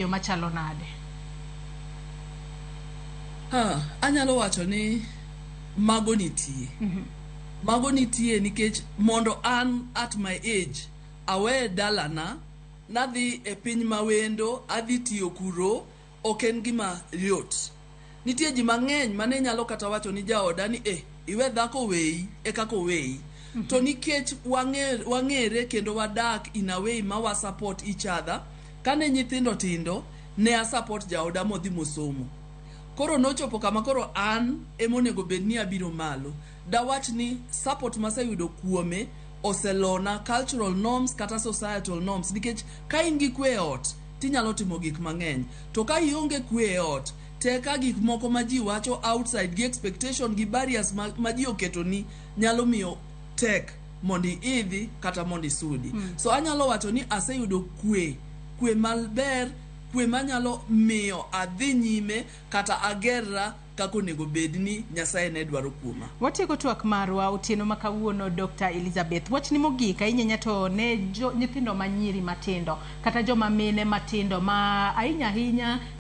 Yo machalo nade? Ha, anyalo wacho ni mago nitie. Mago nitie nikech mondo an at my age awe dalana nadhi e piny mawendo adhi tiyo kuro ok en gima yot. Nitie ji mang'eny mane nyalo kata wacho ni jaoda ni eh, iwe dhako oweyi e kaka oweyi. To nikech wang'ere kendo wadak in a way ma wa support each other, kane nyithindo tindo ne a support jaoda modhi mosomo. Koro nochopo kama koro an emonego bed ni abiro malo. Dawach ni support maseyudo kuome oselona cultural norms kata societal norms nikech ka in gi kwe e ot tinyalo timo gik mang'eny. To ka ionge kwe e ot, teka gik moko ma ji wacho outside gi expectation gi barriers ma ji oketoni nyalo miyo tek mondo iidhi kata mondo isudi. So anyalo wacho ni aseyudo kwe, kwe maber, kwe manyalo miyo adhi nyime kata agerra kaka onego bed ni Nyasaye ne dwaro kuoma. Watieko twak marwa otieno ma kawuono Dr. Elizabeth. Wachni mogik ahinya ahinya to ne jo, nyithindo ma nyiri matindo kata joma mine matindo ma ahinya ahinya.